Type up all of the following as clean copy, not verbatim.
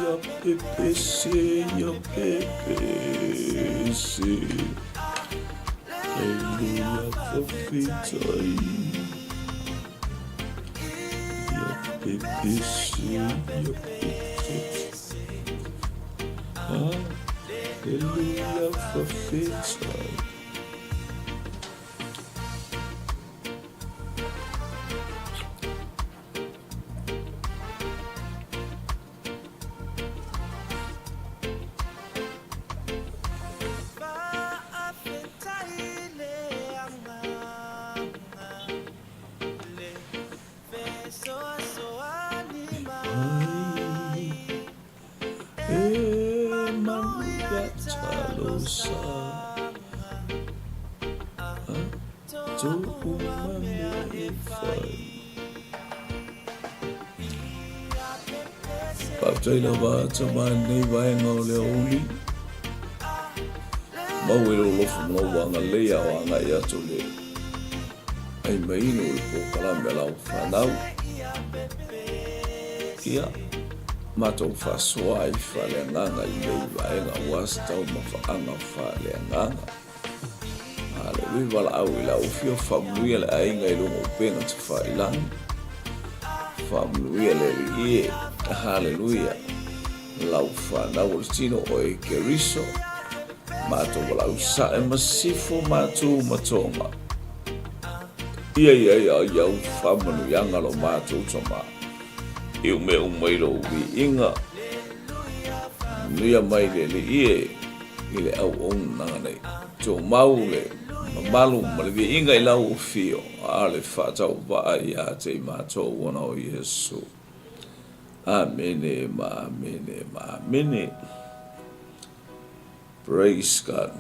Ia pepese, ia pepese. Haleluia, fa'afetai. Ia pepese, ia pepese. Haleluia, fa'afetai. E manuia talosa Tuu ma mea e fai. Faafetai lava tama i lenei vaega o le aoauli. Mau i lou alofa ma lou agalelei a o agai atu le ai mainu o le polokalame a lau fanau. Ia, matou faasoa ai faaleagaga i lenei vaega aua se taumafaaga faaleagaga. Haleluia, valaau i lau afio, faamanuia le aiga i luga o upega tafailagi. Faamanuia le Alii e, haleluia, lau fanau o le tino o e Keriso. Matou valaau sae ma sifo matou ma toga. Ia ia ia ia u faamanuiaga lo matou tama. I ume uma i lou viiga. Manuia mai le Alii e i le auaunaga nei. Tumau le mamalu ma le viiga i lau afio, a o le faatauvaa ia te i matou ona o Iesu. Amene ma amene ma amene. Praise God.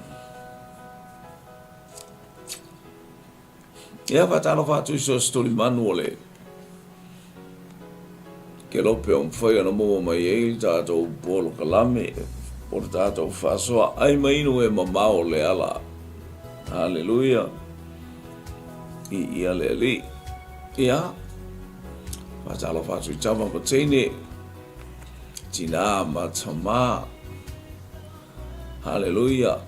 Ia faatalofa atu i so o se tulimanu o le kelope o mafai ona maua mai ai le tatou polokalame o le tatou faasoa ai ma inu e mamao le ala. Haleluia. I ia le Alii. Ia, faatalofa atu i tama ma teine, tinā ma tamā. Haleluia!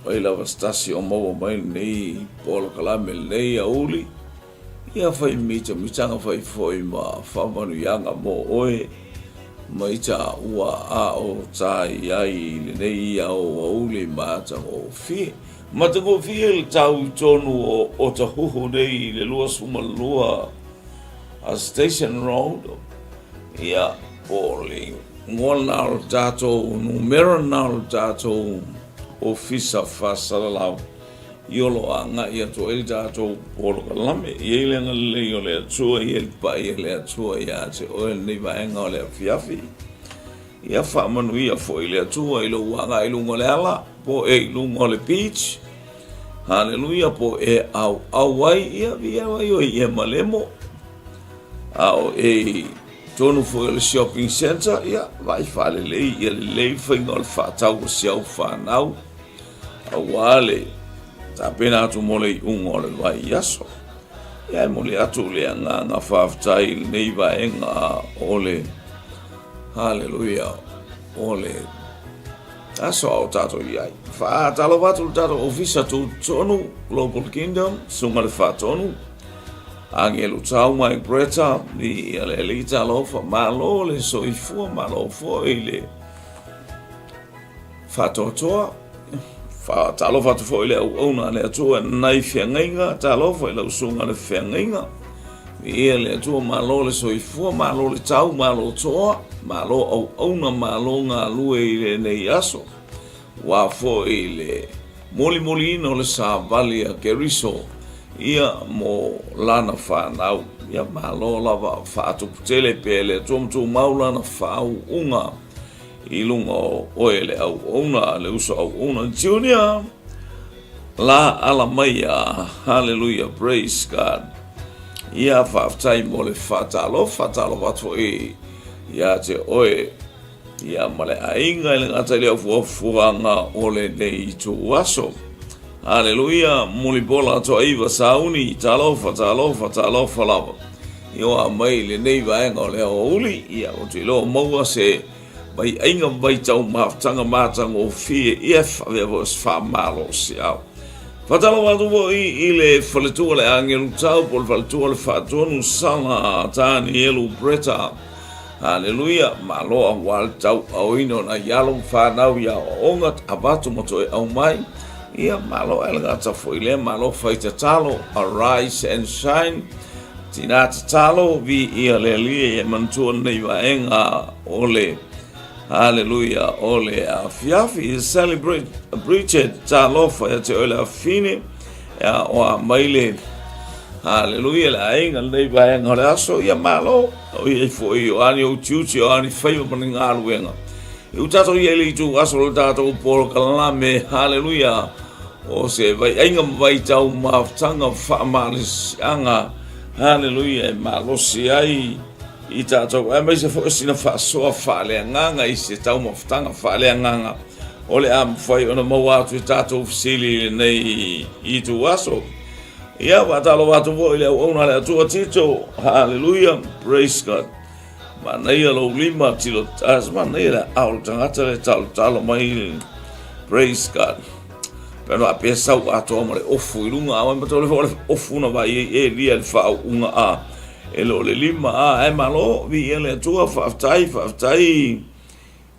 Oi lava se tasi o maua mai lenei polokalame lenei aoauli, ia fai mitamitaga fai foi ma faamanuiaga mo oe mai taua a o ta i ai i lenei aoauli matagofie. Matagofie le tau i tonu o Otahuhu nei i le 22 a Station Road, ia po o le Igoa lena o le tatou numera lena o le tatou ofisa faasalalau i o lo o agai atu ai le tatou polokalame. E i ai le agalelei o le Atua, e i ai le pai a le Atua ia te oe lenei vaega o le afiafi. Ia faamanuia foi le Atua i lou agai i luga o le ala, po e i luga o le beach, haleluia, po e auau ai, ia viia ai oe i e malemo, a o e i totonu foi o le shopping centre, ia, vaai faalelei, ia lelei le faiga o le faatau o si au fanau, aua le tapena atu mo le iuga o le vaiaso. Ia, e momoli atu le agaga faafetai i lenei vaega o le, haleluia, o le aso a o tatou i ai. Faatalofa atu le tatou ofisa tutotonu, Global Kingdom, Susuga le Faatonu, Agelu Tau Mike Bretta, i le Alii talofa, malo le soifua, malo foi le faatoatoa. Faatalofa atu foi le auauna a le Atua nai feagaiga, talofa i lau susuga le feagaiga. Viia le Atua, malo le soifua, malo le tau, malo toa, malo auauna, malo galue i lenei aso. Ua foi le molimoliina o le savali a Keriso, ia, mo lana fanau. Ia, malo lava, faatuputele pea e le Atua ma tumau lana faauuga i luga o oe le auauna, le uso auauna. Junior, la ala mai a, hallelujah, praise God. Ia, faafetai mo le faatalofa, faatalofa atu foi ia te oe, ia ma le aiga i le gata i le afuafuaga o lenei ituaso. Haleluia, mulipola toaiva sauni, talofa, talofa, talofa lava. Ia oa mai lenei vaega o le aoauli, ia ou te iloa maua se vaiaiga ma vaitau mafutaga matagofie, ia e avea foi o se faamalosiau. Faatalofa atu foi i le faletua le Agelu Tau po o le faletua le Faatonu Sala Tanielu Bretta. Haleluia! Malo aua le tauaoina o nai alo ma fanau i aoaoga, avatu ma toe aumai. Ia, malo ae le gata foi lea, malo fai tatalo, arise and shine. Tina tatalo, viia le Alii e manatua lenei vaega o le Haleluia o le afiafi. Celebrate Bridget, talofa ia te oe le afine. Ia, oa mai le Haleluia le aiga lenei vaega o le aso. Ia malo. O i ai foi o ani ou tiute, o ani faiva ma ni galuega. I u tatou i ai le itu aso le tatou polokalame, haleluia, o se vaiaiga ma vaitau mafutaga faamalosiaga, haleluia, e malosi ai i tatou, aemaise foi o sina faasoa faaleagaga i se taumafataga faaleagaga o le a mafai ona maua atu i tatou fesili i lenei itu aso. Ia, faatalofa atu foi i le auauna a le Atua Tito. Haleluia, praise God. Manaia lou lima, tilo, ah, manaia le aao le tagata le talotalo mai, praise God. Pe no a sau atoa ma le ofu i lunga, a mai le le ofu na vai e e lia le faauuga a e lo le lima a e malo vi ia le Atua faafetai faafetai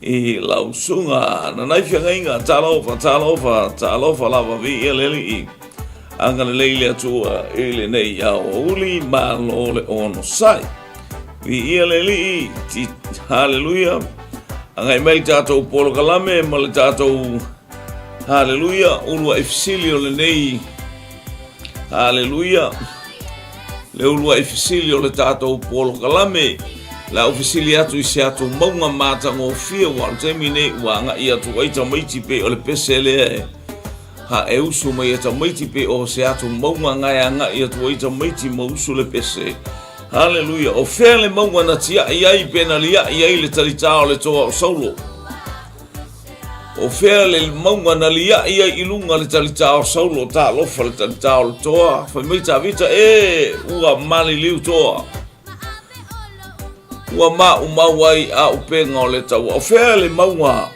I lau susuga Nanaifiagaiga, talofa, talofa, talofa lava viia le Alii. Agalelei le Atua i lenei aoauli, malo le onosai. Viia le Alii, ti, haleluia. Agai mai le tatou polokalame ma le tatou haleluia, uluai fesili o lenei Haleluia! Le uluai fesili o le tatou polokalame, le a ou fesili atu i se atu mauga matagofie ua o le taimi nei ua agai atu ai tamaiti pei o le pese lea e ha e usu mai e tamaiti pei o se atu mauga nga e agai atu ai tamaiti ma usu le pese. Haleluia! O fea le mauga na tiai ai pe na liai ai le talitā o le toa o Saulo? O fea le mauga na liai ai i luga le talitā o Saulo, talofa le talitā o le toa, fai mai Tavita, e, ua maliliu toa. Ua maumau ai auupega o le taua. O fea le mauga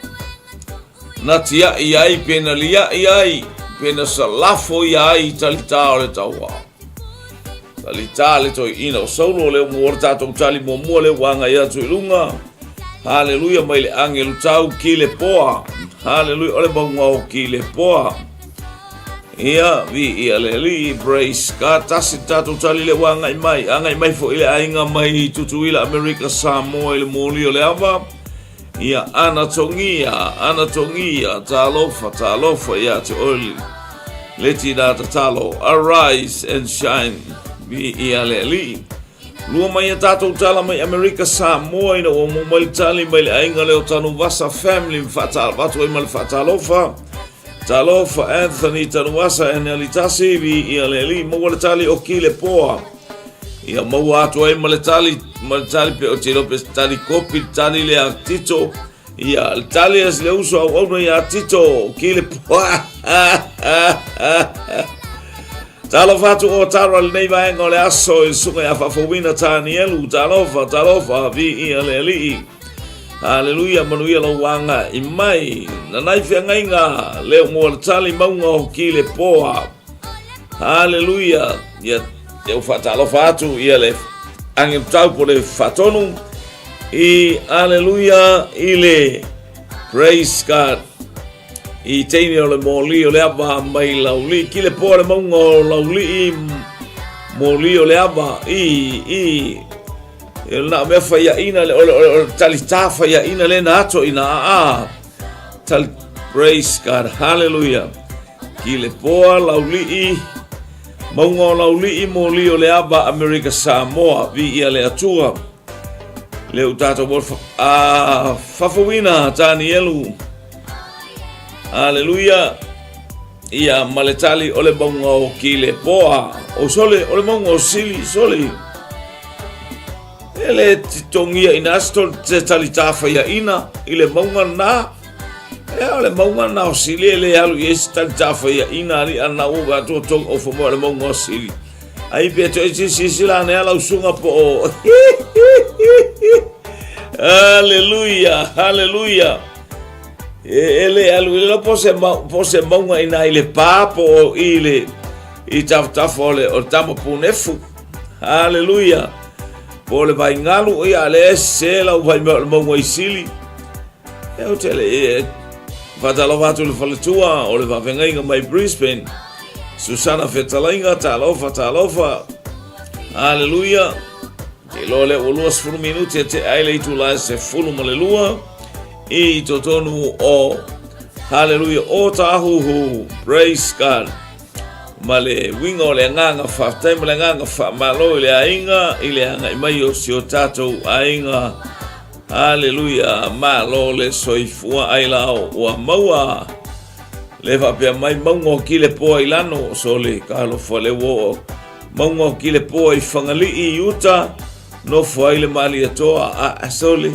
na tiai ai pe na liai ai pe na salafo ia ai i talitā o le taua. Talitā le toeaina o Saulo, lea ua maua le tatou tali muamua lea ua agai atu i luga. Haleluia mai le agelu tau ki le poa. Haleluia o le mauga o ki le poa. Ia, vi ia le alii, praise God. Tasi le tatou tali lea ua agai mai. Agai mai foi le aiga mai Tutuila, Amerika, Samoa i le moli o le ava. Ia, ana togia, ana togia, talofa, talofa ia te oe le tina tatalo. Arise and shine, vi ia le alii. Lua mai a tatou tala mai Amerika Samoa ina ua maua mai le tali mai le aiga lea o Tanuvasa family ma faatalofa atu ai ma le faatalofa. Talofa Anthony Tanuvasa and Alitasi vi ia le alii maua le tali o ki le poa. Ia maua atu ai ma le tali, ma le tali pe o te iloa pe tali kopi le tali lea a Tito. Ia, le tali a le uso auauna ia Tito, ki le poa. Talofa atu o tara lenei vaega o le aso i le susuga ia Faafouina Tanielu. Talofa, talofa, viia le Alii. Haleluia, manuia lou agai mai. Nanai feagaiga, leo mua le tali mauga o ki le poa. Haleluia. Ia, ia u faatalofa atu ia le agelu tau po le faatonu i haleluia i le praise God i teine o le moli o le ava mai Laulii ki le poa le mauga o Laulii moli o le ava i i e na mea faiaina le o le, o le, o le talitā faiaina le na ato ina a tali praise God hallelujah. Kilepoa, Laulii, Mauga o Laulii, Moli o le Ava, Amerika Samoa, Viia le Atua. Le u tātou mo a fafowina Tanielu. Aleluia. Ia ma le tali o le mauga o Kilepoa. O sole o le mauga o Sili, sole. E le togia ina aso te tali tāwhaiaina i le mauga na. E o le mauga na o Sili e le alu i ai se tali tāwhaiaina ali a na ua atua tong o whamoa le mauga o Sili. Ai pe to e sisi la ne ala usunga po o. Hallelujah, hallelujah. E, e le alu i le po se, po se mauga ina i le pā po o i le i tafatafa o le, o le tama punefu. Hallelujah. Po le vaingalu ia le se lau vai mea o le mauga i Sili. E o te le e whatalofa atu le faletua o le whawhengaiga mai Brisbane. Susana Fetalaiga, talofa, talofa. Hallelujah. Te loa le ua 20 minuti e te ai le itu la se fulu ma le lua i totonu o Hallelujah o tāhuhu. Praise God. Ma le uiga o le agaga faafetai ma le agaga faamalo i le aiga i le agai mai o si o tatou aiga. Haleluia, malo le soifua ai lao ua maua le faapea mai mauga o Kilepoa i lano sole talofa le ua mauga o Kilepoa i Fagalii i uta nofo ai le Malietoa a sole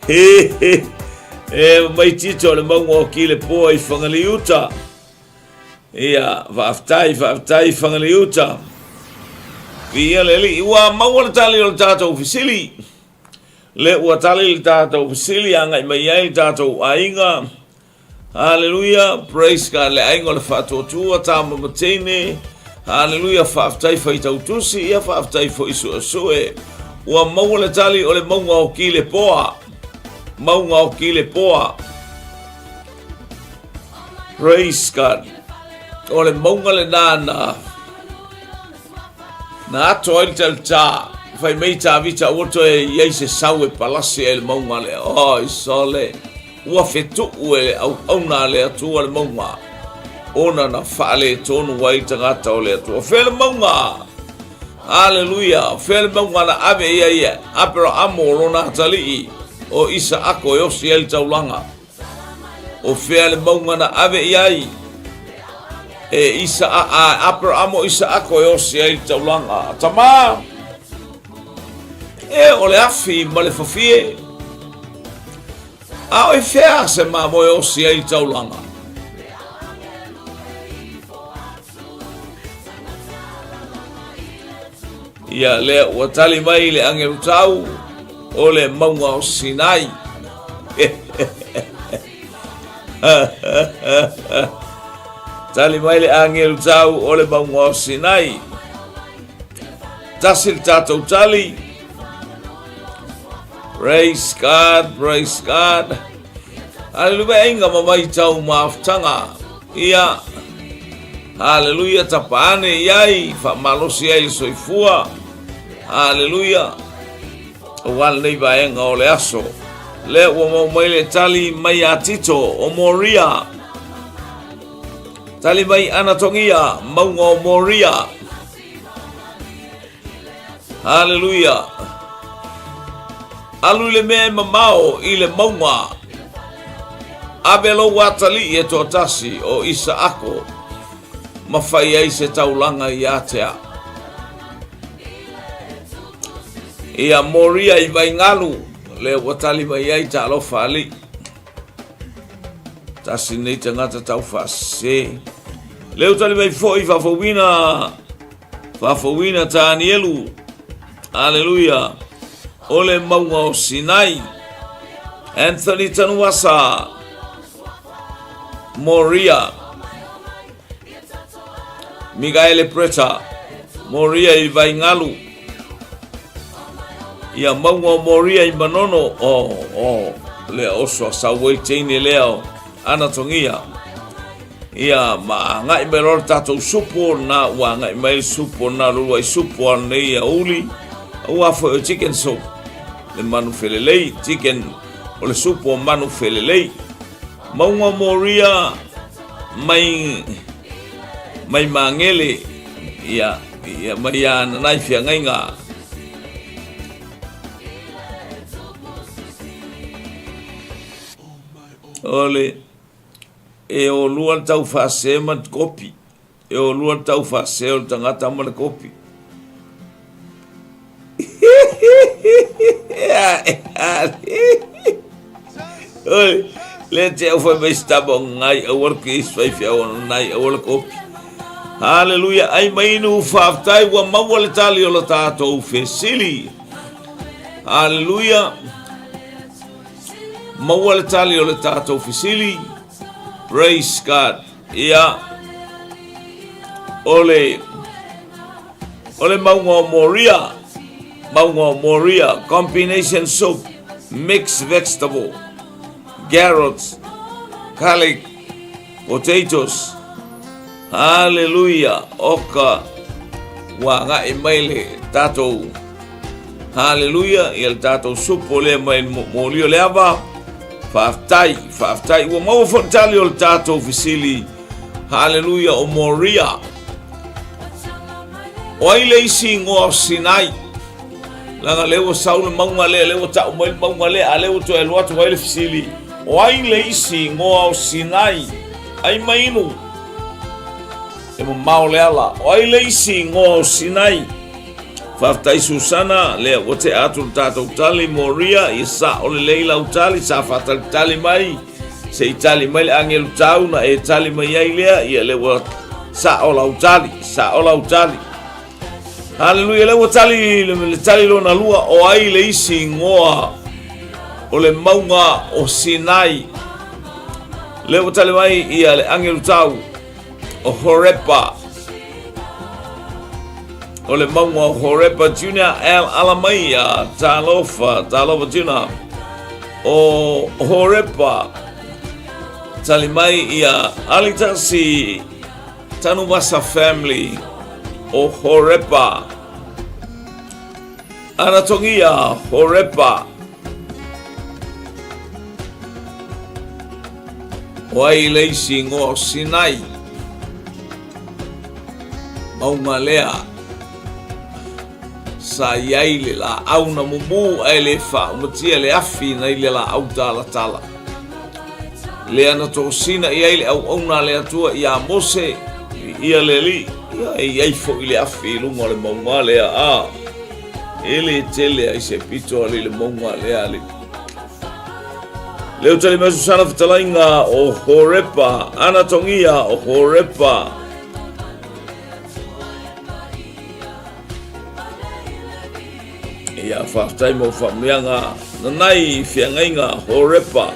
e mai tito le mauga o Kilepoa i Fagalii uta. Ia, faafetai, faafetai Fagaliuta. Viia le Alii. Ua maua le tali o le tatou fesili. Le ua tali le tatou fesili, agai mai ai le tatou aiga. Haleluia, praise God, le aiga o le faatuatua, tama ma teine. Haleluia, faafetai faitau tusi, ia faafetai foi suesue. Ua maua le tali o le mauga o Kilepoa. Mauga o Kilepoa. Praise God. O le mauga lena na na ato ai le talitā. Fai mai Tavita ua toe i ai se sau e palasi ai le mauga lea. Oi sole, ua fetuu e le auauna a le Atua le mauga, ona na faaletonu ai le tagata o le Atua. Fea le mauga? Aleluia! Fea le mauga na ave i ai e Aperaamo lona atalii o Isaako e osi ai le taulaga? O fea le mauga na ave i ai e Isa a Aperamo o Isaako e osi ai le taulaga? Tamā, e o le afi ma le fafie. A o i fea se mamoe e osi ai le taulaga? Ia lea ua tali mai le agelu tau o le mauga o Sinai. Tali mai le agelu tau o le mauga o Sinai. Tasi le tatou tali. Praise God, praise God. Haleluia ainga ma mai tau mafutaga. Ia, haleluia tapa ane i ai, faamalosi ai le soifua. Haleluia. Aua lenei vaega o le aso. Lea ua mau mai le tali mai a Tito o Moria. Tali mai Anatogia, mauga o Moria. Haleluia. Alu i le mea e mamao i le mauga. Ave lou atalii e toatasi o Isaako ma fai ai se taulaga ia te au. Ia Moria i Vaingalu, lea ua tali mai ai talofa alii. Tasi nei tagata tau faasese. Lea ua tali mai foi faafouina Faafouina Tanielu, Aleluia, o le mauga o Sinai. Anthony Tanuasa, Moria. Mikaele Preta, Moria i Vaingalu. Ia mauga o Moria i Manono, o, o, lea oso a sau ai teine lea o Anatongia. Ia, ma agai mai loa le tatou supo na ua agai mai le supo na lua i supo a nei a uli ua foi o chicken soup le manu felelei chicken o le supo o manu felelei. Mauga Moria mai mai Magele ia ia mai ia Nanai Feagaiga. O le e o lua le tau faasē ma le kopi. E o lua le tau faasē o le tagata ma le kopi. Oi, le te au fai mai se tama o ngai aua le kis fai whiau o nai aua le kopi. Haleluia, ai mai inu whaftai ua maua le tali o la tātou fesili. Haleluia, maua le tali o le tātou fesili. Praise God. Ia, o le, o le mauga o Moria, mauga o Moria, combination soup, mixed vegetable, carrots, garlic, potatoes. Hallelujah, oka, ua agai mai le tatou, hallelujah, ia le tatou supo lea mai moli o le ava, Faafetai, faafetai. Ua maua foi le tali o le tatou fesili. Haleluia, o Moria. O ai le isi igoa o Sinai? Leaga lea ua sau le mauga lea, lea ua tau mai le mauga lea, a lea ua toe alu atu ai le fesili. O ai le isi igoa o Sinai? Ai mai inu. E mamao le ala. O ai le isi igoa o Sinai? Faafetai Susana, lea ua tea atu le tatou tali Moria, ia sao lelei lau tali, sa faatalitali mai, se i tali mai le agelu tau na e tali mai ai lea, ia lea ua sao lau tali, sao lau tali. Haleluia, lea ua tali le tali lona lua, o ai le isi igoa o le mauga o Sinai. Lea ua tali mai ia le agelu tau. O Horepa. O le mauga o Horepa Junior L. Alamaia, Talofa, Talofa Junior. O Horepa, tali mai ia Alitasi Tanuvasa Family o Horepa. Anatongia Horepa. O ai le isi ingoa o Sinai? Mauga lea sa i ai le laau na mumu ae le faaumatia le afi nai le laau talatala. Lea na tosina i ai le auauna a le Atua iā Mose, viia le Alii, ia e i ai foi le afi i luga o le mauga lea, a e le tele ai se pito ali le mauga lea alii. Leo tali mai Susana fetalaiga o Horepa, Anatongia o Horepa. Ia, faafetai mo faamanuiaga nanai feagaiga Horepa.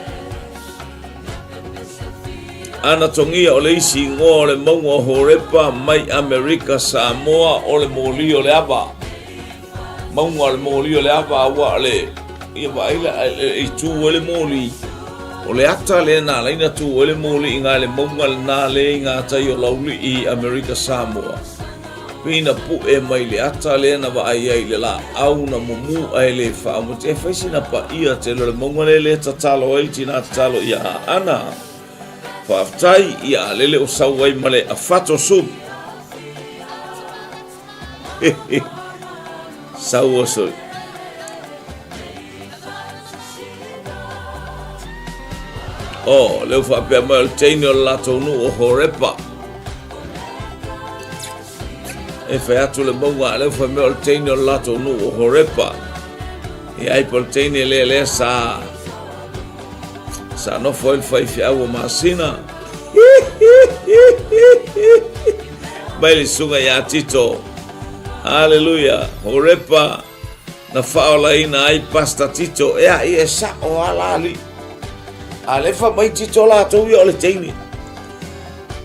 Anatongia o le isi igoa o le mauga o Horepa mai Amerika Samoa o le moli o le ava. Mauga o le moli o le ava ua o le ia vaai la i tu ai le moli o le ata lea na ala ai na tu ai le moli i ngā le mauga lena le i ngā tai o Laulii i Amerika Samoa. Pei na puʻe mai le ata lea na vaai ai i le laau na mumu ae le faamuti. E fai sina paia tele o le mauga lea lea tatalo ai le tina tatalo ia Ana. Faafetai ia lele o sau ai ma le afato soup. Sau o soi. Oh, leu faapea mai o le teine o le latou nuu o Horepa. E fai atu le mauga, leu fai mai o le teine o le latou nuu o Horepa. E ai po le teine lea lea sa sa nofo ai le faifeau o Masina. Mai le susuga ia Tito. Haleluia. Horepa na faaolaina ai Pastor Tito. Ea, ia e sao a la alii. A le fa mai Tito latou ia o le teine.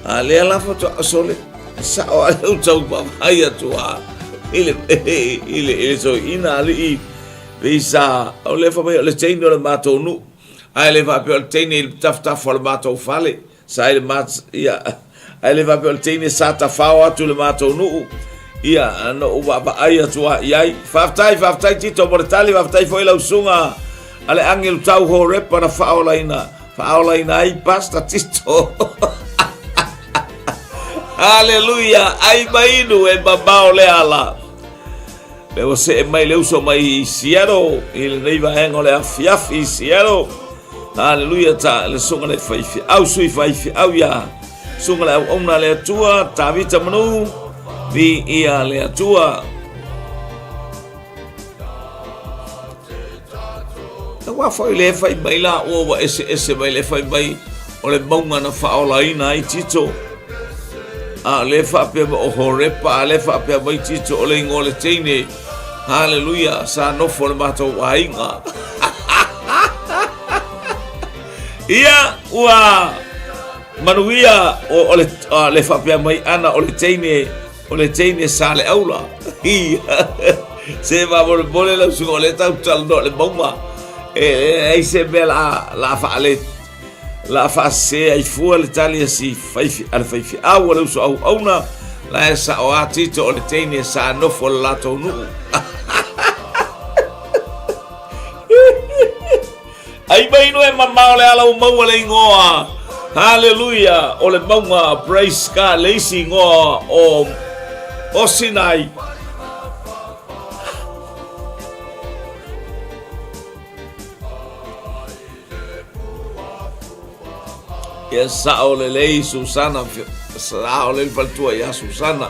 A lea la faatoa sole. E sao a leu tau vaavaai atu a i le, i le, i le soiina alii. Pei sa, o le fa mai o le teine o le matou nuu. Ae le faapea o le teine i le tafatafa o le matou fale. Sa i le mat, ia, ae le faapea o le teine sa tafao atu i le matou nuu, ia, na ou vaavaai atu lava i ai. Faafetai, faafetai Tito mo le tali, faafetai foi lau susuga a le agelu tau Horepa na faaolaina. Faaolaina ai Pastor Tito. Haleluia, ai ma inu e mamao le ala. Le ua see mai le uso mai i Seattle i lenei vaega o le afiafi i Seattle. Haleluia, ta le susuga le faifeau, sui faifeau ia. Susuga le auauna a le Atua, Tavita Manu, viia le Atua. Aua foi le fai mai la ua ua eseese mai le fai mai o le mauga na faaolaina ai Tito. A le faapea mai o Horepa, a le faapea mai Tito o le ingoa o le teine. Haleluia, sa nofo le matou aiga. Ia, ua manuia o, o le, o le faapea mai ana o le teine O le teine sa le aula. Se faamolemole lau susuga o lea tatou te talanoa i le mauga. E leai se mea la la faale la faasese ai fua le tali a si faifi a le faifeau a le uso auauna la e sao a Tito o le teine sa nofo le latou nuu. Ai mai inu e mamao le ala ua maua le ingoa. Haleluia, o le mauga, praise God, le isi ingoa o, o Sinai. Ia sao lelei Susana, sao lelei faletua ia Susana.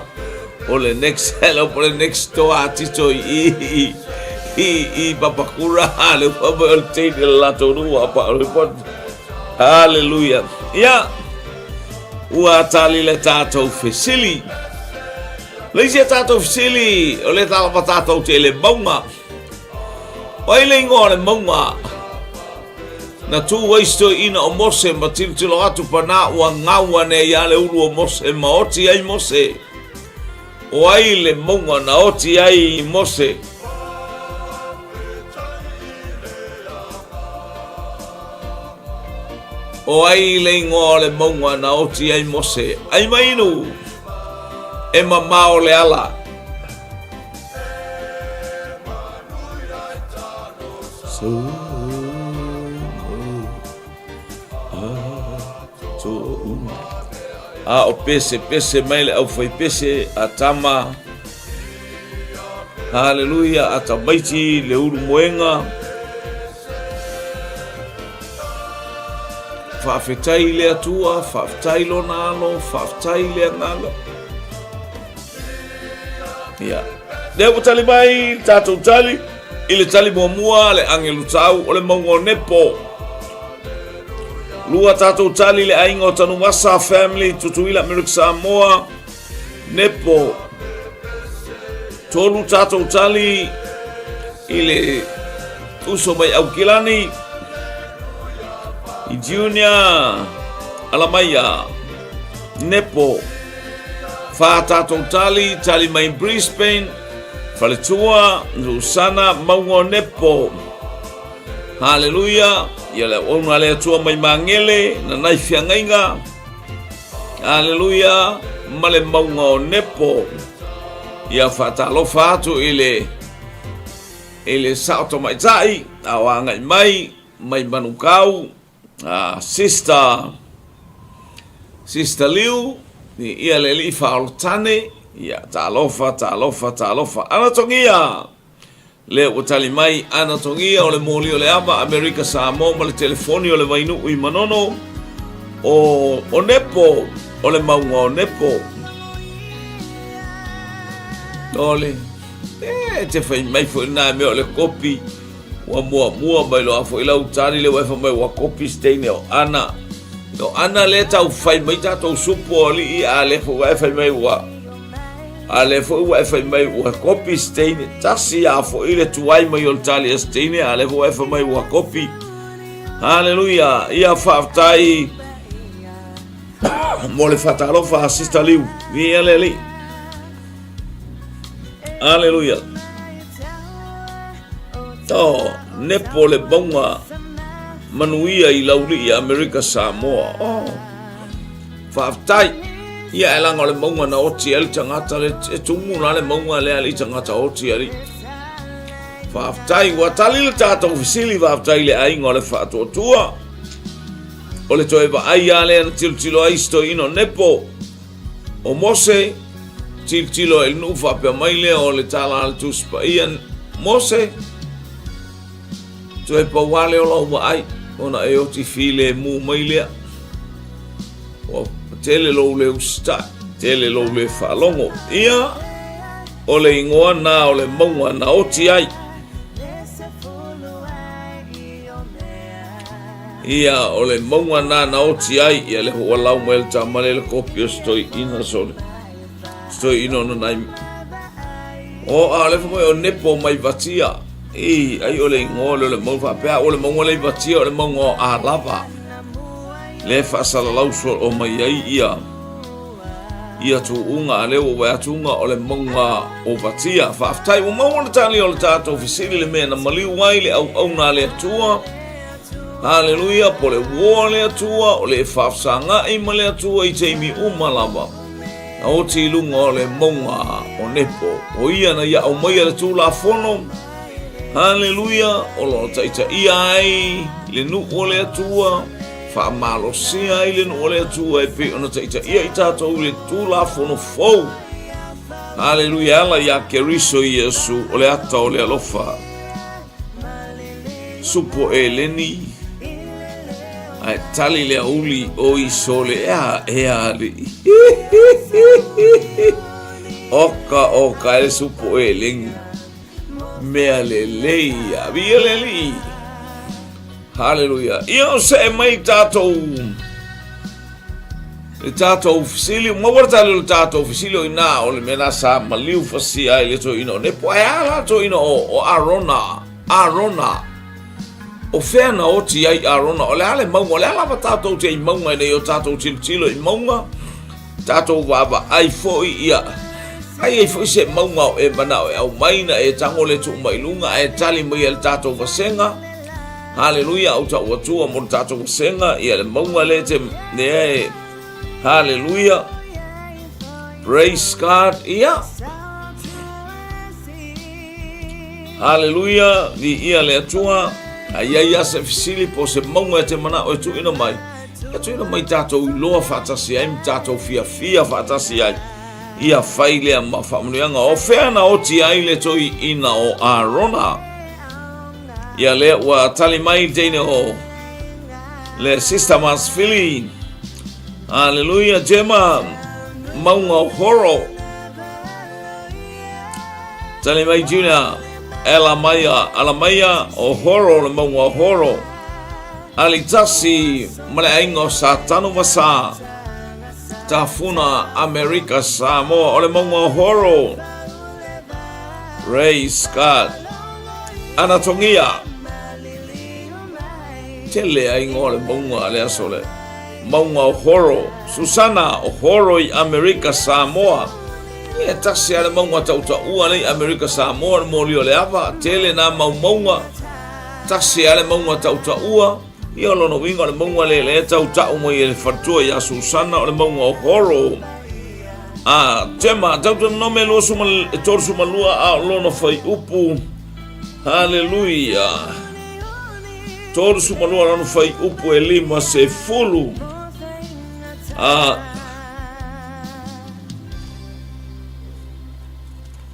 O le next, hello, o le next door a Tito i i i i Papakura, le ua mai o le teine le latou nuu a pa o le pot. Hallelujah. Ia, ua tali le tātou fesili. Le isi a tātou fesili, o le talama tātou te le mauga. O ai le ingoa o le mauga na tū ai si toeaina o Mose ma tilotilo atu pana ua gau ane ai a le ulu o Mose ma oti ai Mose. O ai le mauga na oti ai Mose? O ai le ingoa o le mauga na oti ai Mose? Ai ma inu, e mamao le ala. A o pese pese mai le aufaipese a tama. Haleluia, a tamaiti le ulu moenga. Faafetai i le Atua, faafetai lona alo, faafetai i le agaga. Ia. Lea ua tali mai le tatou tali i le tali muamua le agelu tau o le mauga o Nepo. Lua tatou tali le aiga o Tanuvasa family Tutuila Amerika Samoa Nepo. Tolu tatou tali i le uso mai Aukilani i Junior Alamaia Nepo. Wha tātou tali, tali mai Brisbane, Faletua, Susana, Maunga o Nepo. Haleluia, ia le auauna a le Atua mai Magele, na nai feagaiga. Haleluia, ma le Mauga o Nepo. Ia faatalofa atu i le i le sao tamaitai a o agai mai mai Manukau a Sister Sister Liu ia le alii faaolotane ia talofa talofa talofa ana togia Lea ua tali mai Ana Togia o le moli o le ava Amerika Samoa ma le telefoni o le Vainuu i Manono o o Nepo o le mauga o Nepo. Ole, e te fai mai foi nā mea o le kopi ua muamua mai loa foi lau tali le ua e fai mai ua kopi se teine o Ana. O Ana lea tau fai mai tatou supu o alii a lea foi ua e fai mai ua A lea foi ua e fai mai ua kopi se teine, tasi a foi le tuai mai o le tali a se teine, a lea foi ua e fai mai ua kopi. Haleluia, ia faafetai mo le faatalofa a Sister Liu. Viia le Alii. Haleluia. Oh, nepo le mauga manuia i Laulii Amerika Samoa. Oh. Faafetai. Ia e laga o le mauga na oti ai le tagata le e tumu la le mauga lea alii tagata oti alii. Faafetai ua tali le tatou fesili faafetai i le aiga o le faatuatua. O le toe vaai lava lea na tilotilo ai si toeaina o Nepo, o Mose, tilotilo ai i le nuu faapea mai lea o le tala a le Tusi Paia, Mose, toe pau lava lea o lau vaai, ona e oti filemu mai lea. Ua tele lou le usitai, tele lou le faalogo. Ia, o le igoa na o le mauga na oti ai. Ia, o le mauga na na oti ai, ia le hoalau mai le tama le le kopi o stoiina sole. Stoiina ona nai. O, a le fai o nepo mai vatia. I, ai o le ingoa le o le mauga faapea, o le mauga le i vatia o le mauga o Alava. Le faasalalau soo mai ai ia ia tuuga a lea ua vaai atu uga o le mauga o Vatia. Faafetai ua maua le tali o le tatou fesili le mea na maliu ai le auauna a le Atua. Haleluia, po le uo a le Atua, o le faafesagai ma le Atua i taimi uma lava. Na oti i luga o le mauga o Nepo. O ia na ia aumaia le Tulafono. Haleluia, o lo o taitaia ai le nuu o le Atua, faamalosia ai le nuu o le Atua e pei ona taitaia i tatou i le Tulafono fou. Haleluia, ala iā Keriso Iesu o le ata o le alofa. Supo eleni, ae tali le auli o isole ea ea alii. Oka oka e le supo eleni. Mea lelei ia. Viia le Alii. Haleluia. Ia o see mai tatou le tatou fesili, maua le tali o le tatou fesili o ina o le mea na sa maliu fasia ai le toeaina o Nepo. Ae a la toeaina o, o Arona, Arona. O fea na oti ai Arona? O le a le mauga? O le a lava tatou te i mauga ina ia o tatou tilotilo i mauga? Tatou vaavaai foi ia ai ai foi se mauga o e manao e aumai na e tago le tuu mai luga ae tali mai e le tatou vasega. Haleluia, au tau atua mo le tatou vasega ia le mauga le te lea e haleluia. Praise God. Ia. Haleluia, viia le Atua. A i ai a se fesili po se mauga e te manao e tuuina mai, E tuuina mai tatou iloa faatasi ai ma tatou fiafia faatasi ai. Ia fai lea ma faamanuiaga. O fea na oti ai le toeaina o Arona? Ia lea ua tali mai le teine o le Sister Masfili. Haleluia, Jema, mauga o Horo. Tali mai Junior, Ela maia, ala maia o Horo, le mauga o Horo. Alitasi ma le aiga o Satanuvasa, Tafuna, Amerika, Samoa, o le mauga o Horo. Praise God. Anatogia. Tele aiga o le mauga le aso le. Mauga o Horo. Susana o Horo i Amerika, Samoa. E tasi a le mauga tautaua le i Amerika, Samoa, le moli o le ava. Tele nā mau mauga. Tasi a le mauga tautaua, ia o lona uiga o le mauga lea lea tautau mai e le faletua ia Susana o le mauga o Horo. A Tema, Deuteronome 32 a o lona fuaiupu. Haleluia. 32 lona fuaiupu e 50. A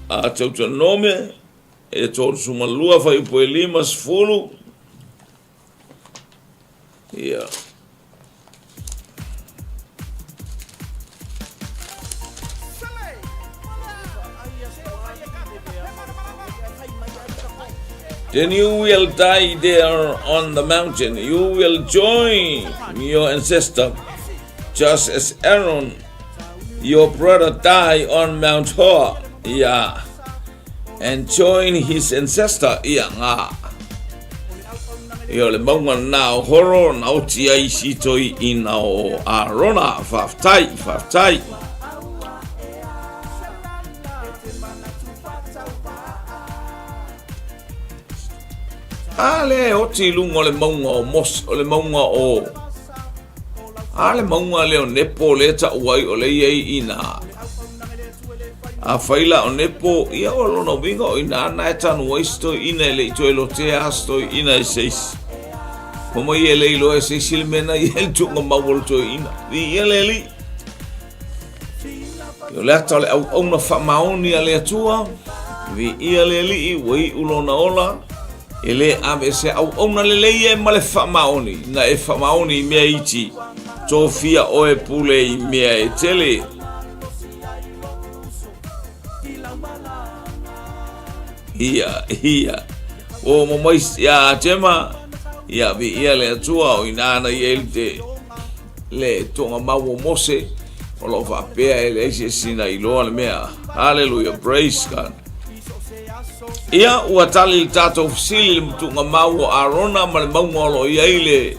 a Deuteronome E 32 fuaiupu e 50. Ia. Then you will die there on the mountain. You will join your ancestor, just as Aaron, your brother, died on Mount Hor. Yeah. And join his ancestor, ia ngā. Ia o le maunga nā o Horo, na oti ai si toi ina o Arona. Whawhtai, whawhtai. A le oti i lunga o le maunga o Mos, o le maunga o... A le maunga lea o Nepo le tau ai o le iai ina. Afai la o Nepo, ia o lona uiga o ina ana e tanu ai se toeaina e le i toe lotea se toeaina i se isi. Fai mai e le iloa e se isi le mea na i ai le tuugamau o le toeaina. Viia le Alii. O le ata o le auauna faamaoni a le Atua, viia le Alii ua iu lona ola, e le aveesea auauna lelei e ma le faamaoni, na e faamaoni i mea iti, tofia oe pule i mea e tele. Ia, ia. O mo mai ia Jema, ia viia le Atua o ina na i ai te le tuugamau o Mose, o lo o faapea e leai se isi na iloa le mea. Hallelujah, praise God. Ia, ua tali le tatou fesili le tuugamau o Arona ma le mauga o lo o i ai le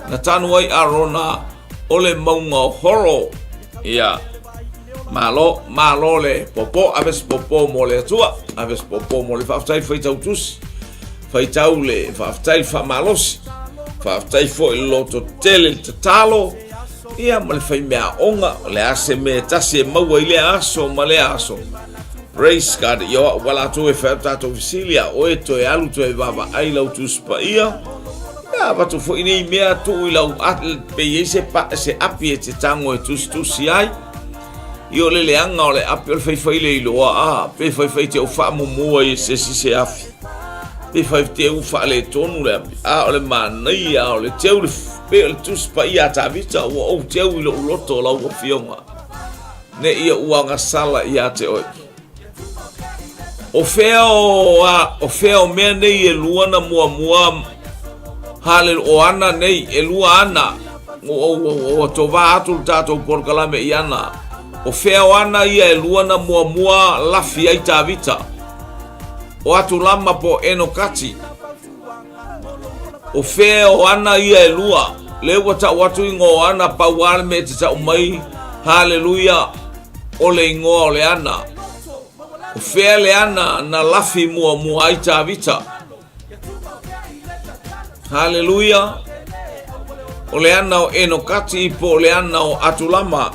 na tanu ai Arona o le mauga o Horo. Ia, malo, malo le popo, ave se popo mo le Atua, ave se popo mo le faafetai faitau tusi. Faitau le faafetai le faamalosi, faafetai foi le loto tele le tatalo, ia ma le faimeaaoga, o le a se mea e tasi e maua i lea aso ma lea aso. Praise God, ia o au ua latou e fai atu tatou fesili, a oe toe alu toe vaavaai lau Tusi Paia, ia avatu foi nei mea tuu i lau pe i ai se, pa, se api e te tago e tusitusi ai. Ia o le leaga o le api o le faifai le iloa a, pe faifai te u faamumua i se isi se afi. Pe fai te u faaletonu le api. A o le manaia o le teu le pe o le Tusi Paia a Tavita ua ou teu i lou loto o lau afioga. Ne i ou agasala ia te oe. O fea o, a, o fea o mea nei e lua na muamua hale o ana nei e lua ana o o o o tovā atu le tatou polokalame i ana o fea o ana ia e lua na muamua lafi ai Tavita o Atulama po o Enokati O fea o ana ia e lua, le ua tau atu ingoa o ana pau a le mea e te tau mai, haleluia, o le ingoa o le ana. O fea le ana na lafi muamua ai Tavita? Haleluia. O le ana o Enokati po o le ana o Atulama.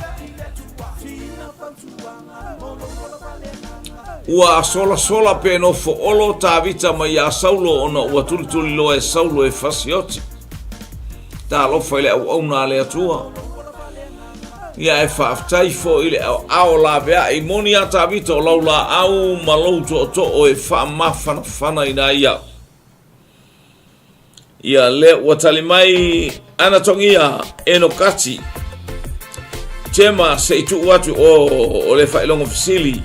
Ua solasola pe nofo olo Tavita mai iā Saulo ona ua tulituli loa e Saulo e fasioti. Talofa i le auauna a le Atua. Ia e faafetai foi i le aoao laveai moni a Tavita o lau laau ma lou tootoo e faamafanafana ina ia. Ia lea ua tali mai Anatogia Enokati Chema se i tuu atu o, o le faailoga fesili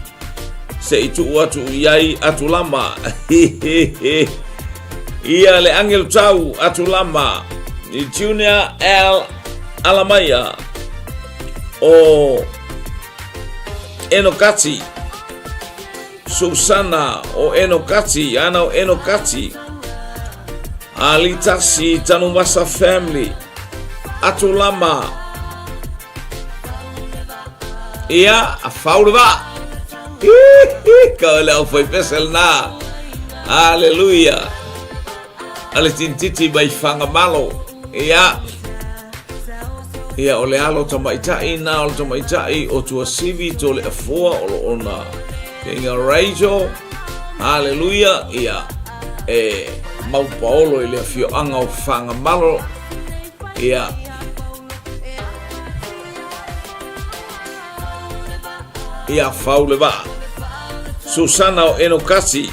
se i tuu atu i ai Atulama ia le angelo tau Atulama Junior L Alamaia o Enokati Susana o Enokati, ana o Enokati, Alitasi Tanumasa Family, Atulama, ia, a fau le vaa. Ka o le au fai pese lena. Aleluia. A le tintiti mai Fagamalo. Ia. Ia, o le alo tamaitai na o le tamaitai o Tuasivi to le afoa o lo ona keinga Rachel. Hallelujah. Ia, e mau paolo i le afioaga o Fagamalo. Ia. Ia fau le vaa. Susana o Enokasi.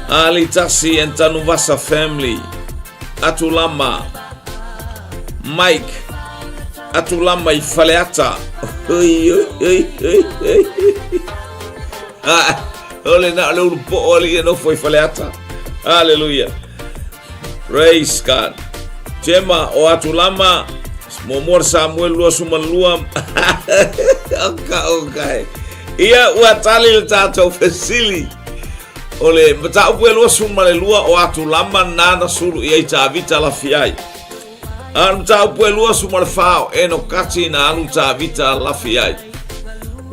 Ali Tasi and Tanuvasa family. Atulama. Mike. Atulama i Faleata. Oi, oi, oi, oi, oi. Ah, o le na o le ulu po o ali e nofo i Faleata. Hallelujah. Praise God. Chema o Atulama, muamua le Samuel 22. Oka, oka. Ia ua tali le tatou fesili. O le mataupu e 22 o Atulama nana sulu i ai Tavita lafi ai. A le mataupu e 24 o Enokati na alu Tavita lafi ai.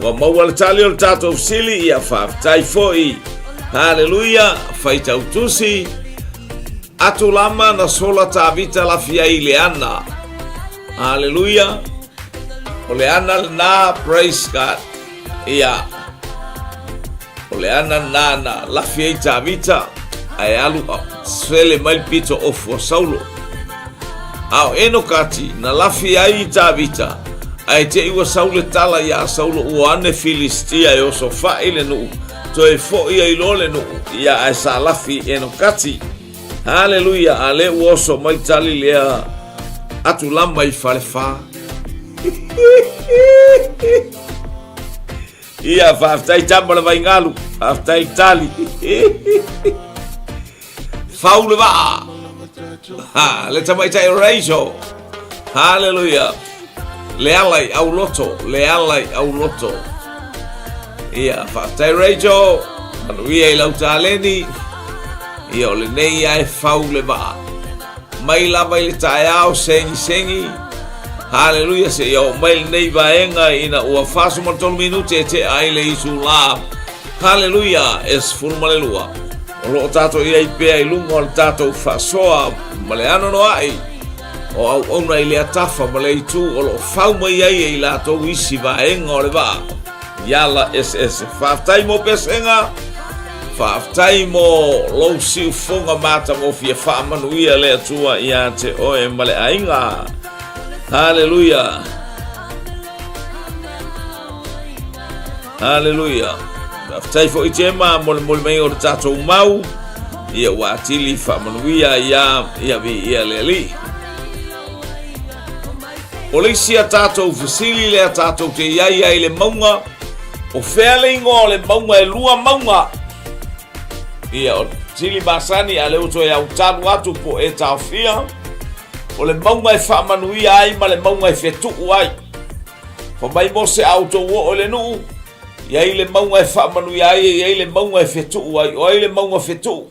Ua maua le tali o le tatou fesili, ia faafetai foi. Haleluia, faitau tusi. Atulama na sola Tavita lafi ai i le ana. Haleluia. O le ana lena, praise God. Ia. O le ana lena na lafi ai Tavita. Ae alu a sele mai le pito ofu a Saulo. A o Enokati na lafi ai i Tavita, ae te i ua sau le tala iā Saulo ua ane Filistia e osofaʻi le nuu, toe foʻi ai loa le nuu, ia ae sa lafi i Enokati. Haleluia, a lea ua oso mai le tali lea atu lama i Falefa. Ia, faafetai tama le vaingalu, faafetai tali. Fau le vaa. Ha, le tamaitai o Rachel. Haleluia. Le ala i auloto, le ala i auloto. Ia, faafetai Rachel. Manuia i lau taleni. Ia, o lenei ia e fau le vaa. Mai lava i le taeao segisegi. Haleluia, seia oo mai lenei vaega ina ua 43 minute e tea ai le itulā. Haleluia, e 12. O lo o tatou i ai pea i luga o le tatou faasoa ma le anoanoai o auauna i lea tafa ma le itu o lo o fau mai ai e i latou isi vaega o le vaa i ala eseese. Faafetai mo pesega, faafetai mo lou siufoga matagofie faamanuia le Atua ia te oe ma le aiga. Haleluia. Haleluia. Faafetai foi Jema mo le moli mai o le tatou mau. Ia ua atili faamanuia ia ia viia le Alii. O le isi a tatou fesili lea tatou te iai ai le mauga, o fea le ingoa o le mauga e lua mauga? Ia, o le fesili masani a lea ua toe autalu atu po e taofia, o le mauga e faamanuia ai ma le mauga e fetuu ai. Fai mai Mose a outou oo i le nuu, i ai le mauga e faamanuia ai, e i ai le mauga e fetuu ai. O ai le mauga fetuu?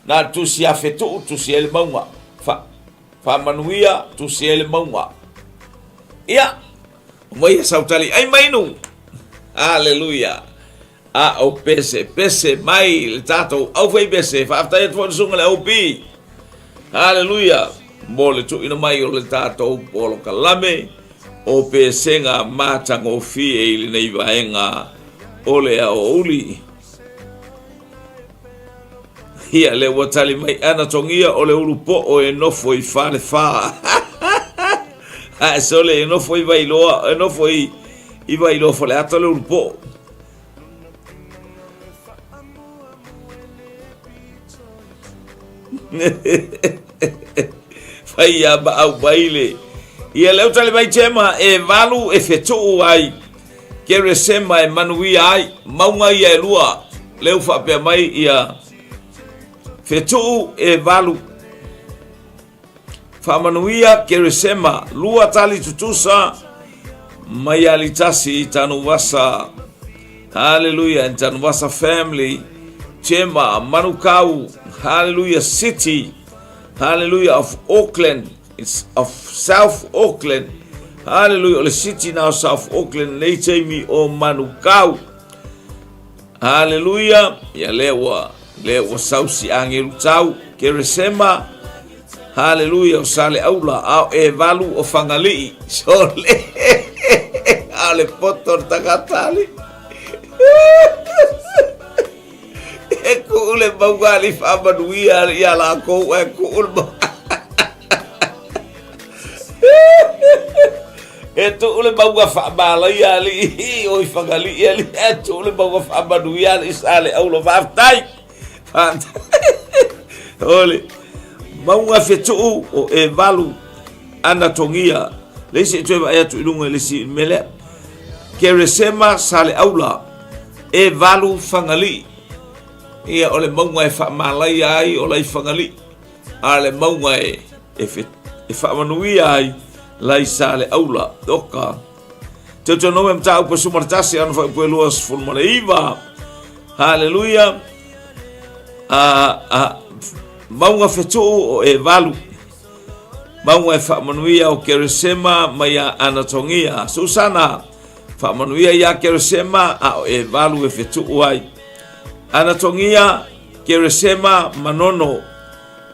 Na le tusi a fetuu, tusi ai le mauga. Fa, faamanuia, tusi ai le mauga. Ia, omai e sautali ai mainu. Aleluia. A o pese, pese mai le tatou aufaipese. Faafetai atu foi le susuga le OP. Haleluia! Mo le tuuina mai o le tatou polokalame o pesega matagofie i lenei vaega o le aoauli. Ia, lea ua tali mai Ana Togia o le ulu poo e nofo i Falefa. Ae sole e nofo i Vailoa, e nofo i, i Vailoa Faleata le ulu poo. Fai ia ma au mai le. Ia leu tali mai Jema e valu e fetuu ai. Keresema e manuia ai. Mauga ia e lua. Leu faapea mai ia fetuu e valu. Faamanuia Keresema, lua tali tutusa mai Alitasi i Tanuvasa. Hallelujah, and Tanuvasa family. Chema, Manukau, hallelujah, city, hallelujah, of Auckland, it's of South Auckland. Hallelujah, o le city now South Auckland, nei taimi o Manukau. Haleluia! Ia lea ua, lea ua sausi agelu tau, Keresema, haleluia, o Saleaula, a o Evalu o Fagalii. Sole! A o le poto o le tagata ali. E kuu le mauga ali faamanuia ia lakou, e kuu le mauga. E tuu le mauga faamalaia alii o i Fagalii alii e tuu le mauga faamanuia alii Saleaula faafetai ole mauga fetuu o Evalu Anatogia le isi e toe vaai atu i luga i le isi mea lea Keresema Saleaula Evalu Fagalii ia o le mauga e faamalaia ai o lai Fagalii a le mauga e, e, e faamanuia ai lai Saleaula oka Deuteronome mataupu e 11 ana fuaiupu e 29. Haleluia. A, a, mauga fetuu o Evalu. Mauga e faamanuia o Keresema mai a Anatogia. Susana, faamanuia ia Keresema a o Evalu e fetuu ai. Anatogia, Keresema, Manono,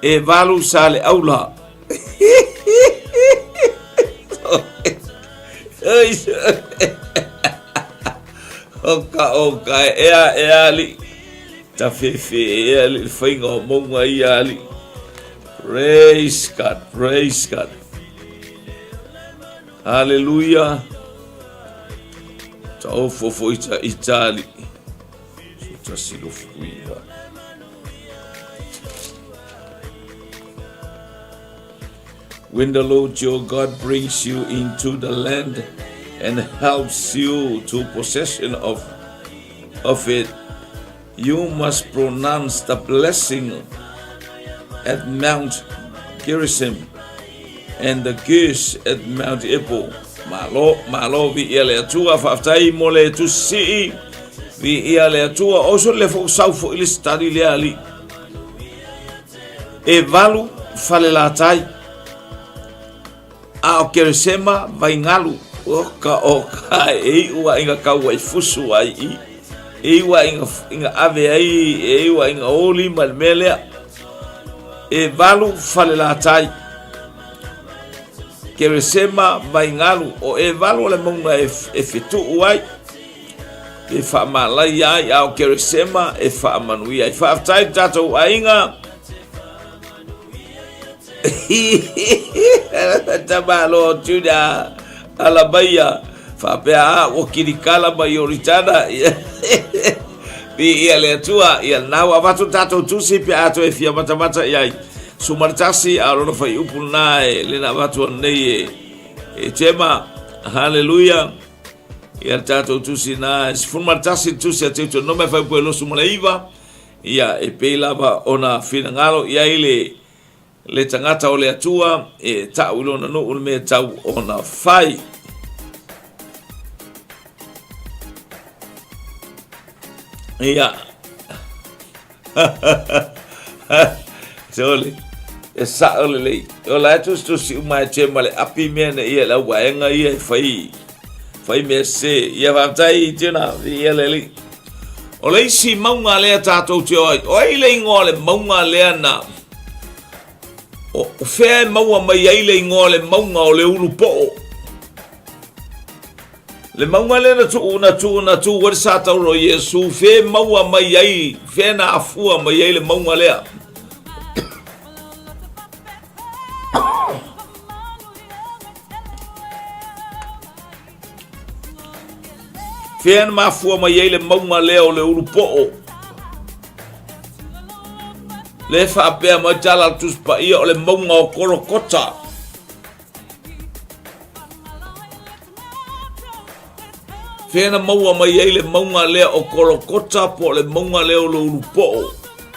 Evalu Saleaula. O ka o ka ea ea li. Tafefe ea le faiga o mauga ia alii. Praise God, praise God. Hallelujah. Taofo foi ta Itali. So tasi lo fuiva. When the Lord your God brings you into the land and helps you to possession of, of it, you must pronounce the blessing at Mount Gerizim and the curse at Mount Ebal. Malo, malo vi ia le atua, faafetai mo le tusii, vi ia le atua, o so le fo sau fo ile study le ali. E valu Falelatai, a o Keresema Vaingalu, oka oka e iu a inga kau ai fusu ai i, e iu a inga, inga ave ai, e iu a inga oli ma le mea lea. E valu Falelatai, Keresema Vaingalu, o e valu o le maunga e, e fetuu ai. E faamalaia ai a o Keresema e faamanuia ai. Faafetai le tatou aiga. Tamalo Juda ala maia faapea a ua kilikala mai Ioritana. Viia le Atua, ia lena ua avatu le tatou tusi pe a toe fia matamata i ai. Suma le tasi, a o lona fuaiupu lena e le na avatu anei e, e Tema. Haleluia. Ia le tatou tusi na, e 11 le tusi a Teutonome fuaiupu e 29, ia e pei lava ona finagalo i ai le, le tagata o le Atua e ta'u i lona nuu le mea tau ona fai. Ia. Sole, e sa'o lelei. O la e tusitusi uma e te ma le api mea na ia le au vaega ia e fai, fai mea se. Ia faafetai tena, ia le alii. O le isi mauga lea tatou te o ai, o ai le ingoa o le mauga lea na, o fea e maua mai ai le ingoa o le mauga o le Ulupoo? Le mauga lea na tuu na tuu na tuu ai le satauro o Iesu, fea e maua mai ai, fea na afua mai ai le mauga lea? Fea na mafua mai ai le mauga lea o le Ulupoo? Le faapea mai tala le Tusi Paia o le mauga o Kolokota. Fea na maua mai ai le mauga lea o Kolokota po o le mauga lea o le Ulupoo?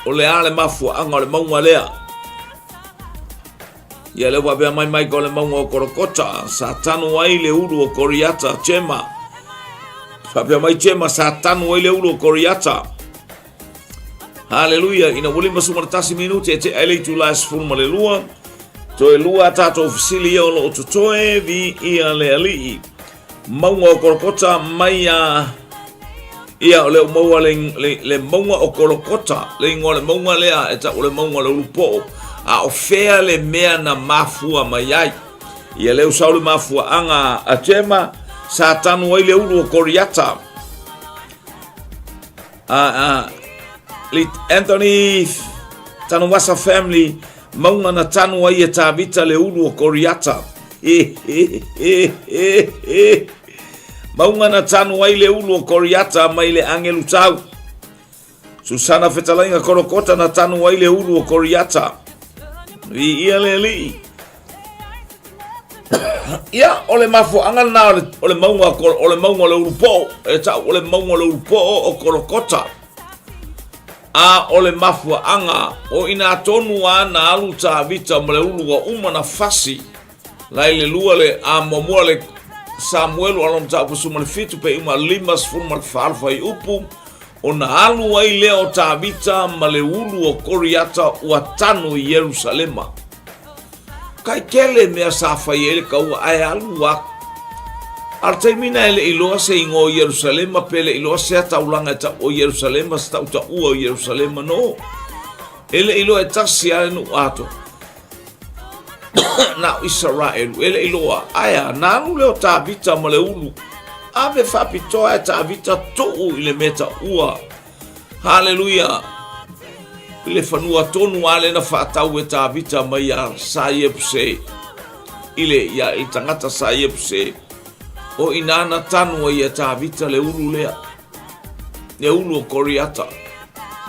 O le a le mafuaaga o le mauga lea? Ia lea ua avea mai mai o le mauga o Kolokota, sa tanu ai le ulu o Koriata, Chema. Faapea mai Chema, sa tanu ai le ulu o Koriata. Haleluia, ina ua 51 minute e tea ai le itula e 12, toe lua a tatou fesili ia o lo o totoe, viia le Alii. Mauga o Kolokota mai a Ia, o lea ua maua le, le, le mauga o Kolokota, le ingoa o le mauga lea e tau o le mauga o le Ulupoo. A o fea le mea na mafua mai ai? Ia lea ua sau le mafuaaga a Chema, sa tanu ai le ulu o Koriata. A, a, Anthony Tanuvasa family, Mauga na tanu ai e Tāvita le ulu o Koriata. He, he, he, he, he. Mauga na tanu ai le ulu o Koriata mai le angelu tau. Susana Fetalaiga Korokota na tanu ai le ulu o Koriata. I ia le alii. Ia, o le mafuaaga lena o le, o le mauga o le mauga o le ulupoo, e tau o le mauga o le ulupoo o Kolokota. A o le mafuaaga, o ina tonu a na alu Tavita ma le ulu ua uma na fasi, la i le lua le a muamua le Samuelu a lona mataupu 17 pe uma 54 fuaiupu, ona alu ai lea o Tavita ma le ulu o Koriata ua tanu i Ierusalema. Kai tele mea sa fai ai le kaua ae alu a. A le taimi na e le iloa se ingoa o Ierusalema pe le iloa sea taulaga e tau o Ierusalema se tautaua o Ierusalema no. E le iloa e tasi a le nuu atoa. Na o Isaraelu e le iloa ae a na alu lea o Tavita ma le ulu. Ave faapitoa e Tavita tuu i le mea taua. Haleluia! I le fanua tonu lava lea na faatau e Tavita mai ia Sa Iepuse, i le, ia, i le tagata Sa Iepuse, o i ina na tanu ai e Tavita le ulu lea, le ulu o Koriata,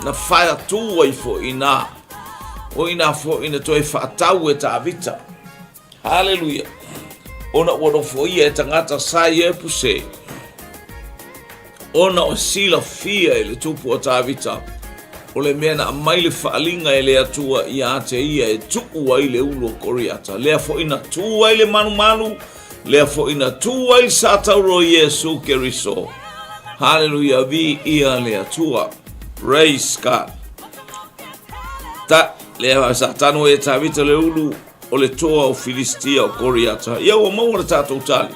na faatū ai foi i ina, o i ina foi na toe faatau e Tavita. Haleluia! Ona ua nofoia e tagata sa Iepuse, ona o silafia e le tupu o Tavita, o le mea na aumai le faaliga e le Atua ia te ia e tuu ai le ulu o Koriata, lea foi na tu ai le malumalu, lea foi na tu ai le satauro o Iesu Keriso. Haleluia, viia le Atua. Praise God. Ta, lea sa tanu e Tavita le ulu o le toa o Filistia o Koriata. Ia ua maua le tatou tali.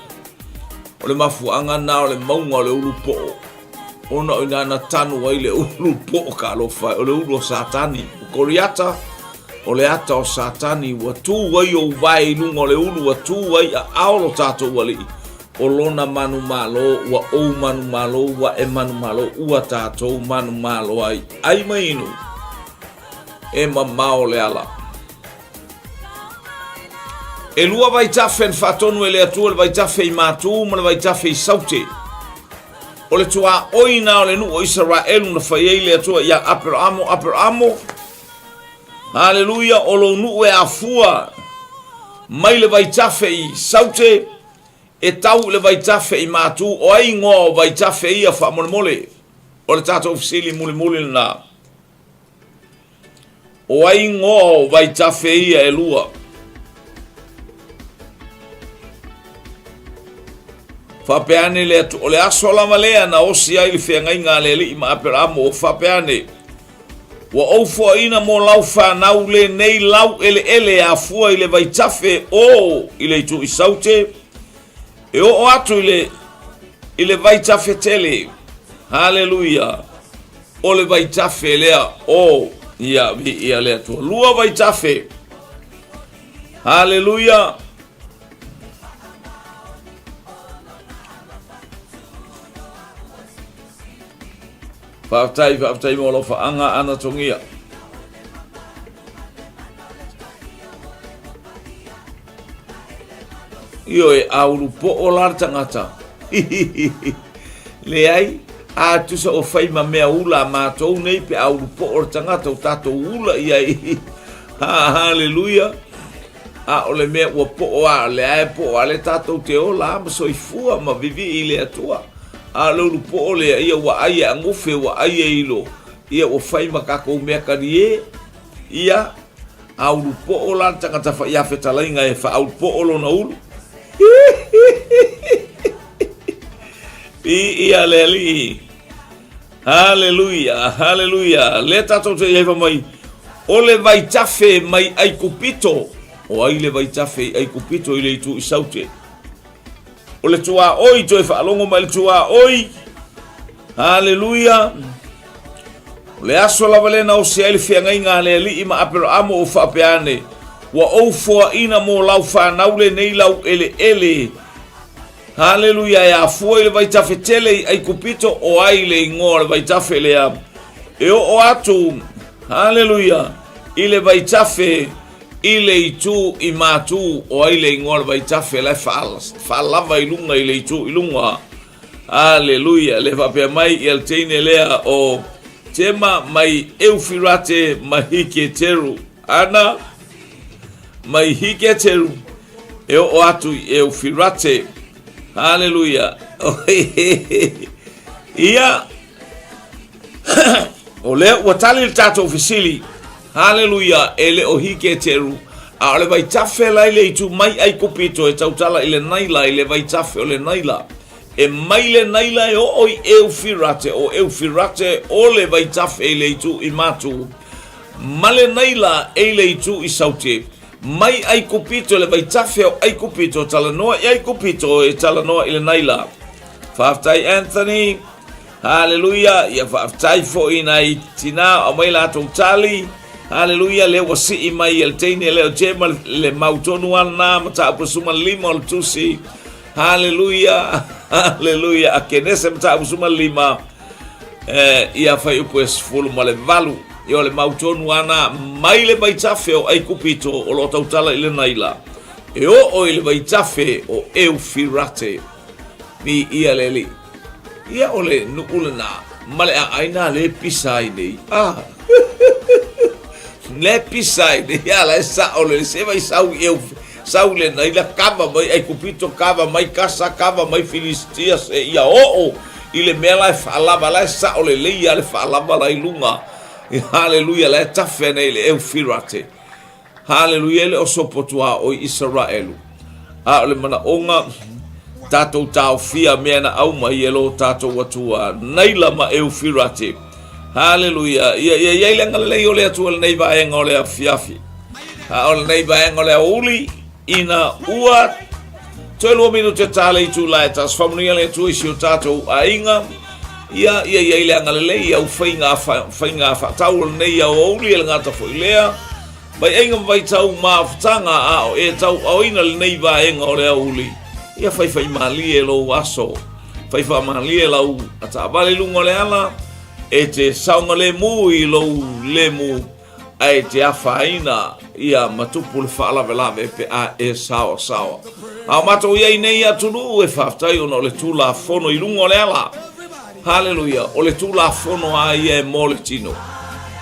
O le mafuaaga na o le mauga o le ulu poo. Ona o ina na tanu ai le ulu poo talofa e, o le ulu o Satani. O Koriata, o le ata o Satani, ua tu ai ou vae i luga o le ulu, ua tu ai aao lo tatou alii. O lona manumalo, ua ou manumalo, ua e manumalo, ua tatou manumalo ai. Ai ma inu, e mamao le ala. E lua vaitafe na faatonu e le Atua, le vaitafe i Matu ma le vaitafe i Saute. O le tuaoi na o le nuu o Isaraelu na fai ai le Atua ia Aperamo, Aperamo, haleluia, o lou nuu e afua mai le vaitafe i Saute, e tau i le vaitafe i Matu. O ai igoa o vaitafe ia faamolemole? O le tatou fesili mulimuli lena. O ai igoa o vaitafe ia e lua? Faapea ane le atu, o le aso lava lea na osi ai le feagaiga a le Alii ma Aperamo, ua faapea ane, Ua ou foaina mo lau fanau lenei lau eleele e afua i le vaitafe o i le itu i Saute, e oo atu i le, i le vaitafe tele. Haleluia! O le vaitafe lea o ia viia le Atua. Lua vaitafe. Haleluia! Faafetai, faafetai mo alofaaga Anatongia. Ioe, a ulu poo la le tagata. Leai, a tusa o fai ma mea ula a matou nei pe a ulu poo le tagata o tatou ula i ai. Ha, haleluia. A o le mea ua poo a, le ae poo a le tatou te ola a ma soifua ma vivii i le Atua. A o le ulu poo lea, ia ua ai e agufe, ua ai e ilo, ia ua fai ma kakou mea kalie, ia, A ulu poo la le tagata faiā fetalaiga e faaulu poo lona ulu. Viia le Alii. Haleluia, haleluia. Lea tatou te iai mai, o le vaitafe mai Aikupito. O ai le vaitafe i Aikupito i le itu i Saute? O le tuaoi, toe faalogo mai le tuaoi. Haleluia. O le aso lava lea na osi ai le feagaiga a le Alii ma Aperaamo o faapea ane, Ua ou foaina mo lau fanau lenei lau eleele. Haleluia, e afua i le vaitafe tele i Aikupito, o ai le igoa o le vaitafe lea? E oo atu, haleluia, i le vaitafe i le itu i Matu, o ai le igoa o le vaitafe la e faalava i luga i le itu i luga. Aleluia! Le faapea mai ia le teine lea o Tema mai Eufirate ma Hiketeru. Ana mai Hiketeru e oo atu i Eufirate. Aleluia! Ia, o lea ua tali le tatou fesili. Haleluia, e le o Hiketeru, a o le vaitafe la i le itu mai Aikupito e tautala i le Naila, i le vaitafe o le Naila. E mai le Naila e oo i Eufirate, o Eufirate o le vaitafe i le itu i Matu, ma le Naila e i le itu i Saute. Mai Aikupito, le vaitafe o Aikupito, talanoa i Aikupito e talanoa i le Naila. Faafetai Anthony. Haleluia, ia faafetai foi i nai tinā o aumai latou tali. Haleluia, lea ua sii mai e le teine lea o Jema le mau tonu a lena mataupu 15 o le tusi. Haleluia, haleluia, a Kenese mataupu 15. E, ia fuaiupu e 18. Ia o le mau tonu ana mai le vaitafe o Aikupito o lo o tautala i le Naila, e oo i le vaitafe o Eufirate. Viia le Alii. Ia o le nuu lena ma le aai na le pisa ai nei. Ah. le pisa ai nei ala e sao le se vai sau i eu sau le Naila kava mai Aikupito kava mai Kasa kava mai Filistia se ia oo i le mea la e faalava la e sao lelei a le faalava la i luga. Haleluia la e tafe nei le Eufirate. Haleluia e le o sopo tuaoi Isaraelu. A o le manaoga tatou taofia mea na aumai e lo tatou Atua Naila ma Eufirate. Haleluia. Ia ia iai le agalelei o le Atua lenei vaega o le afiafi. A o lenei vaega o le aoauli ina ua toe lua minute ta le itula e tasi. Faamanuia le Atua i si o tatou aiga. Ia, ia iai le agalelei i au faiga, faiga faatau o lenei aoauli e le gata foi lea. Vaiaiga ma vaitau mafutaga a o e tauaoina lenei vaega o le aoauli. Ia faifaimalie lou aso, faifaamalie lau taavale i luga o le ala, e te saogalemu i lou lemu ae te afaina ia ma tupu le faalavelave pe a e saoasaoa. A o matou i ai nei atunuu e faafetai ona o le Tulafono i luga o le ala. Haleluia! O le Tulafono a ia e mo le tino.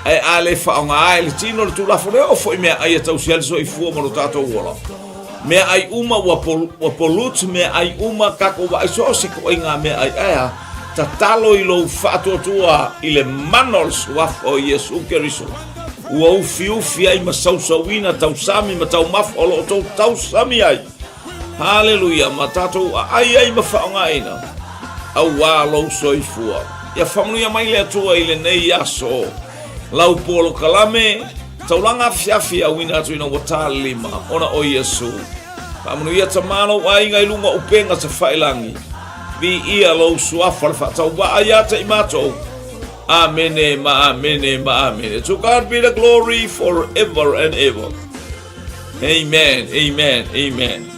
Ae a le faaaoga ai le tino le Tulafono, e oo foi meaai e tausi ai le soifua ma lo tatou ola. Meaai uma ua, pol, ua pollute meaai uma, tatou vaai so o se ituaiga meaai. Ae a? Tatalo i lou faatuatua i le mana o le Suafa o Iesu Keriso, ua ufiufi ai ma sausauina tausami ma taumafa o lo o tou tausami ai. Haleluia, ma tatou aai ai ma faaaogaina auā lou soifua. Ia faamanuia mai le Atua i lenei aso. Lau polokalame, taulaga afiafi auina atu ina ua talima ona o Iesu. Faamanuia Tama lou aiga i luga o upega tafailagi. Viia lou suafa le faatauvaa ia te i matou. Amene ma amene ma amene. To God be the glory forever and ever. Amen, amen, amen.